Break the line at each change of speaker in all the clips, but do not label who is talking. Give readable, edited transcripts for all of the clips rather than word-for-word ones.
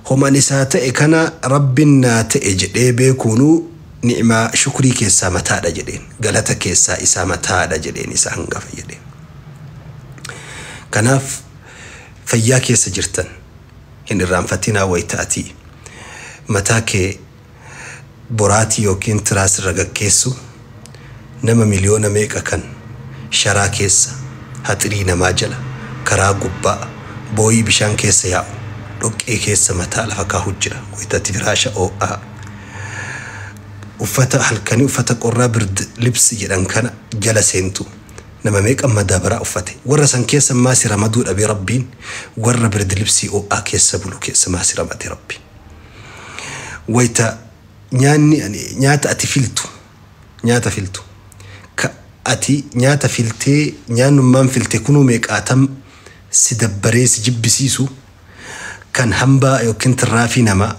Homan isaa ta'e kana Rabbin naa ta'e jedhee beekuunuu ni'maa shukrii keessaa mataadha jedheen. Galata keessaa isaa mataadha jedheen, isa hangafa jedheen. Kanaaf fayyaa keessa jirtan hin irraanfatinaa. Wayitaatii mataa kee boraatii yookiin tiraas irra gaggeessu, nama miliyoona meeqa kan sharaa keessa, haxirii namaa jala, karaa gubbaa, booyii bishaan keessa yaa'u, dhoqqee keessa mataa lafa kaa'u jira. Wayitaati firaasha oo'aa, uffata halkanii, uffata qorraa bird libsi jedhan kana jala seentu, nama meeqa madaabaraa uffate. Warra san keessa maasi ramaduu dhabee Rabbiin warra bird libsii oo'aa keessa bulu keessa maasi ramade Rabbi? Wayita nyaanni nyaata ati filtu, nyaata filtu ka ati nyaata filtee, nyaannummaan filte kunuu meeqaatam si dabbaree si jibbisiisu, kan hambaa yookiin tirraafii namaa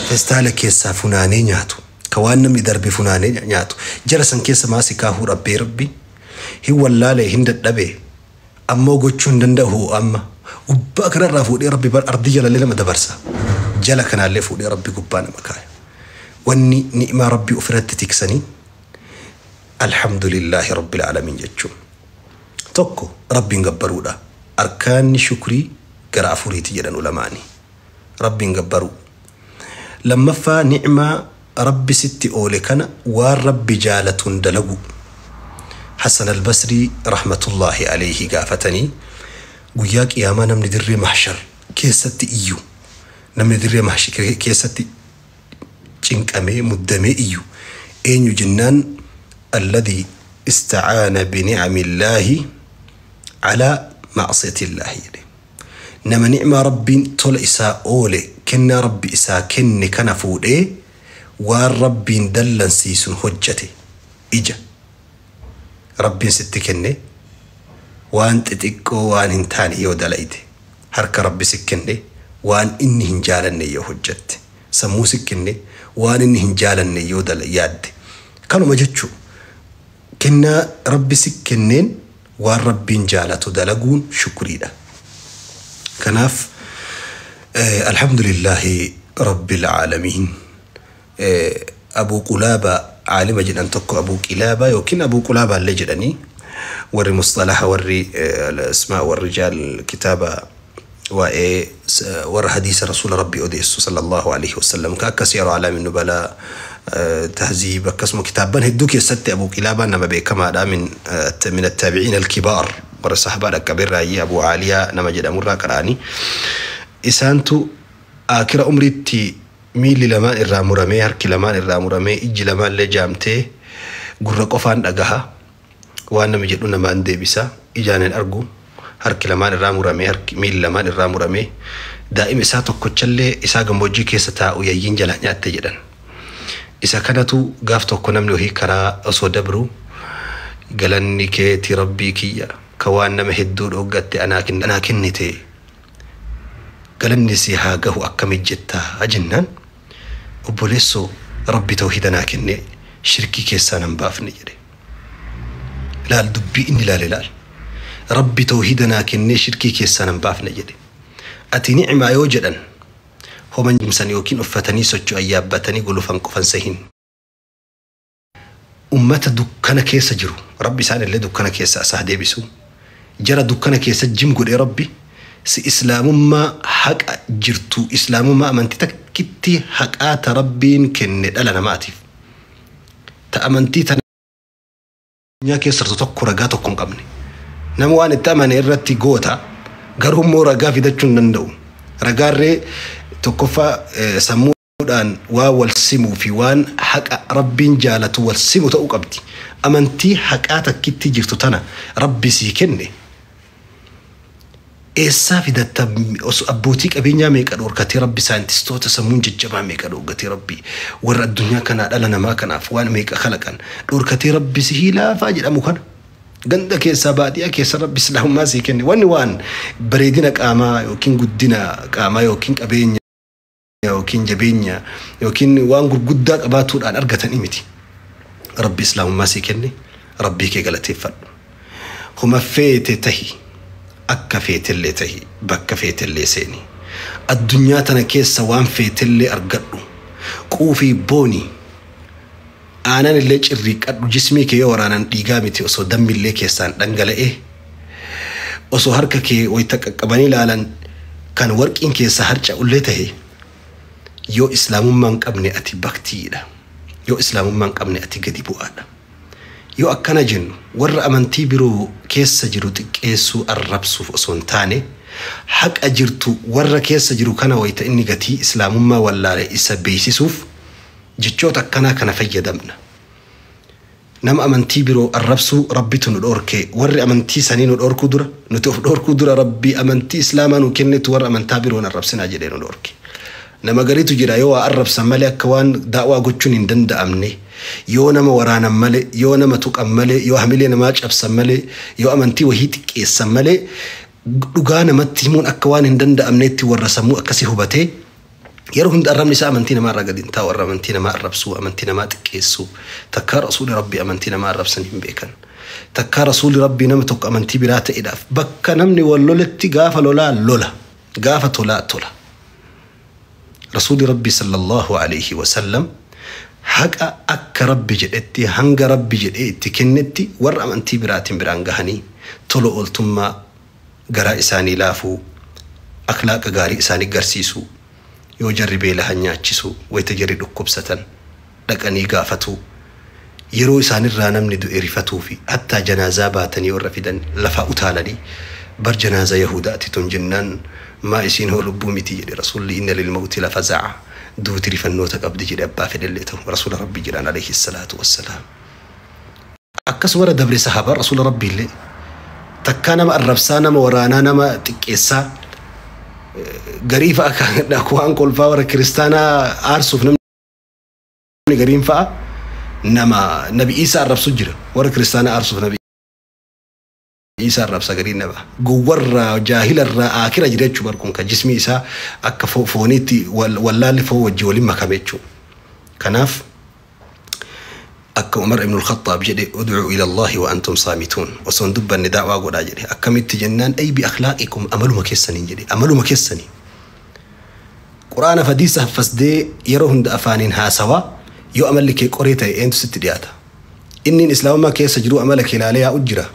festaala keessaa funaanee nyaatu, ka waan namni darbe funaanee nyaatu, jara san keessa maasi kaahuu rabbee? Rabbi hin wallaalee, hin dadhabee, ammoo gochuu hin danda'u. Amma gubbaa kanarraa fuudhee Rabbi bar ardii jalallee nama dabarsa. Jala kanaallee fuudhee Rabbi gubbaa nama kaaya. Wanni ni'imaa Rabbii ofirratti tiksanii alhamdulillaahi rabbil aalamiin jechuun tokko Rabbiin gabbaruudha. Arkaanni shukrii gara afuriiti jedhan ulamaani. Rabbiin gabbaruu. Lammaffaa, ni'imaa Rabbi sitti oole kana waan Rabbi jaalatuun dalagu. Hasan Albasrii rahmatullaahi alayhi gaafatanii, guyyaa qiyaamaa namni dirree mahshar keessatti iyyu, namni dirree mahshar keessatti cinqamee muddamee iyyu eenyu jennaan, alladhii istacaana binicami illaahi calaa macsiyati illaahi jedhe. Nama nicmaa Rabbiin tola isaa oole, kennaa Rabbi isaa kenne kana fuudhee waan Rabbiin dallansiisun hojjate. Ija Rabbiin sitti kenne waan xixiqqoo waan hin taane yoo dalayte, harka Rabbi si kenne waan inni hin jaalanne yoo hojjatte, sammuu si kenne waan inni hin jaalanne yoo yaadde, kanuma jechuu. Kennaa Rabbi si kenneen waan Rabbiin jaalatu dalaguun shukriidha. Kanaaf alhamdulillaahi rabbil aalamiin. Abuu Qulaaba caalima jedhan tokko, Abuu Qilaaba yookiin Abuu Qulaaba illee jedhanii, warri musxalaha, warri asmaa warri rijaal, kitaaba waa'ee warra hadiisa rasuula Rabbii odeessu sallallahu alaihi wasallam, ka akka Siyaru Alaami Nubalaa, Tahziib, akkasuma kitaabban hedduu keessatti Abuu Qilaabaan nama beekamaadha. Min attaabiciin alkibaar, warra sahabaa dhaqqabeerraayyii Abuu Caaliyaa nama jedhamurraa qara'anii. Isaantu akira umriitti miilli lamaan irraa muramee, harki lamaan irraa muramee, ijji lamaan illee jaamtee, gurra qofaan dhagaha, waan namni jedhu namaan deebisa, ijaan hin argu, harki lamaan irraa muramee, harki miilli lamaan irraa muramee, daa'ima isaa tokkochallee isaa gammoojjii keessa taa'u yayyiin jalaa nyaatte jedhan. Isa kanatu gaaf tokko namni wahii karaa osoo dabru, galanni keeti Rabbii kiyya, ka waan nama hedduu dhooggatte anaa kennite, galanni si haa gahu, akkamit jettaa jennaan, obboleessoo, Rabbi tawhida naa kenne, shirkii keessaa nan baafne jedhe. Laal dubbii inni ilaale, laal. Rabbi tawhida naa kennee shirkii keessaa nan baafne jedhe. Ati ni'maa yoo jedhan homan jimsan yookiin uffatanii socho'an, yaabbatanii gulufan qofan sahin. Ummata dukkana keessa jiru Rabbi isaan illee dukkana keessa isaa deebisu. Jara dukkana keessa jim godhee Rabbi si islaamummaa haqa jirtu, islaamummaa amantii takkitti haqaa ta Rabbiin kenne dhala namaatiif. Ta amantii tana addunyaa keessa jirtu tokko ragaa tokko hin qabne. Nama waan itti amane irratti goota, garuu immoo ragaa fidachuu hin danda'u. Ragaarree tokkoffaa sammuudhaan waan wal simuu fi waan haqa Rabbiin jaalatu wal simu ta'uu qabdi. Amantii haqaa takkitti jirtu tana Rabbi sii kenne eessaa fidatta? Abbootii qabeenyaa meeqa dhoorkatee Rabbi, saayintistoota sammuun jajjabaa meeqa dhoorkatee Rabbi, warra addunyaa kanaa dhala namaa kanaaf waan meeqa kalaqan dhoorkatee Rabbi sihii laafaa jedhamu kana ganda keessaa baadiyyaa keessa Rabbi islaamummaa sii kenne. Wanni waan bareedina qaamaa yookiin guddina qaamaa yookiin qabeenya yookiin jabeenya yookiin waan gurguddaa qabaatuudhaan argatanii miti. Rabbi islaamummaa sii kenne, Rabbii kee galateeffadhu. Huma feete tahi, akka feetellee tahi, bakka feetellee seeni. Addunyaa tana keessa waan feetellee argadhu. Quufii booni. Aanan illee cirriiqadhu jismii kee yoo waraanan dhiigaa miti osoo dammillee keessaan dhangala'e. Osoo harka kee wayita qaqqabanii ilaalan kan warqiin keessa harca'ullee tahe yoo islaamummaa hin qabne ati baktiidha. Yoo islaamummaa hin qabne ati gadi bu'aadha. Yoo akkana jennu warra amantii biroo keessa jiru xiqqeessuu arrabsuuf osoo hin taane haqa jirtu warra keessa jiru kana wayita inni gatii islaamummaa wallaale isa beeksisuuf jechoota akkanaa kana fayyadamna. Nama amantii biroo arrabsuu rabbitu nu dhorke warri amantii sanii nu dhorkuu dura nuti of dhorkuu dura rabbii amantii islaamaa nu kennetu warra amantaa biroon arrabsinaa jedhee nu dhorke. Nama gariitu jira yoo waa arrabsan malee akka waan daawaa gochuun hin danda'amne yoo nama waraanan malee yoo nama tuqan malee yoo hamilee namaa cabsan malee yoo amantii wahii xiqqeessan malee dhugaa namatti himuun akka waan hin danda'amneetti warra sammuu akkasii hubatee yeroo hunda arrabni isaa amantii namaa irraa gadi hin taa'u warra amantii namaa arrabsuu amantii namaa xiqqeessuu takkaa rasuuli rabbii amantii namaa arrabsan hin beekan. Takkaa rasuuli rabbii nama tokko amantii biraa ta'edhaaf bakka namni wal loletti gaafa lolaa lola gaafa tolaa tola. Rasuuli rabbii sallallahu alaihi wasallam haqa akka rabbi jedhetti hanga rabbi jedhee itti kennetti warra amantii biraatiin biraan gahanii tola ooltummaa garaa isaanii laafuu akhlaaqa gaarii isaanii garsiisuu yoo jarri beelahan nyaachisuu wayita jarri dhukkubsatan dhaqanii gaafatuu yeroo isaanirraa namni du'e rifatuu fi hattaa janaazaa baatanii warra fidan lafaa utaalanii bar janaazaa yahudaati tun jennaan maa isiin hoo lubbuu miti jedhe rasuulli inna lilmawti lafaza'a duuti rifannoota qabdi jedhe abbaa fedhellee ta'u rasuula rabbii jedhaan alayhi salaatu wassalaam. Akkas warra dabre sahaabaa rasuula rabbiillee takkaa nama arrabsaa nama waraanaa nama xiqqeessaa garii fa'a kan waan kolfaa warra kiristaanaa aarsuuf namni gariin fa'a nama nabi Iisaa arrabsu jira warra kiristaanaa aarsuuf nabi Iisaa arrabsa gariin nama gowwarraa jaahilarraa aakira jira jechuu barkuun kan jismii isaa akka fooniitti wallaalli foon wajji waliin makame jechuudha. Kanaaf akka Umar ibn al-Khattaab jedhe ud'uu ila Allahi wa antum saamituun osoo hin dubbanne daawaa godhaa jedhe akkamitti jennaan ay bi akhlaaqikum amaluma keessaniin jedhe amaluma keessanii. Quraana hadiisa haffasdee yeroo hunda afaaniin haasawaa yoo amalli kee qoree ta'e eentu sitti dhiyaata. Inni islaamummaa keessa jiru amala kee ilaalee yaa'u jira.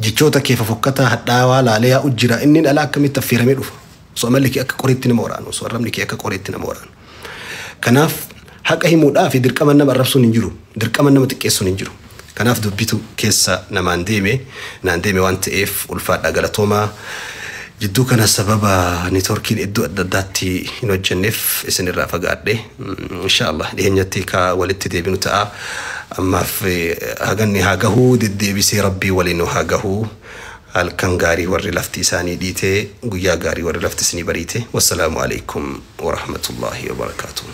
Jechoota kee fofokkataa hadhaawaa laalee yaa'u jira. Inni dhala akkamitti affeeramee dhufa. Osoo amalli kee akka qoreetti nama waraanu osoo arrabni kee akka qoreetti nama waraanu. Kanaaf haqa himuudhaa fi dirqama nama arrabsuun hin jiru. Dirqama nama xiqqeessuun hin jiru. Kanaaf dubbitu keessa namaan deeme naan deeme waan ta'eef ulfaadha galatoomaa. Jidduu kana sababa neetworkiin iddoo adda addaatti hin hojjenneef isinirraa fagaadhe. Insha Allah dhiyeenyatti ka walitti deebinu ta'a. Ammaaf haganni haa gahuu deddeebisee rabbii waliin haa gahuu. Halkan gaarii warri lafti isaanii dhiite guyyaa gaarii warri lafti isinii bariite. Wassalaamu alaikum warahmatullaahi wabarakaatuh.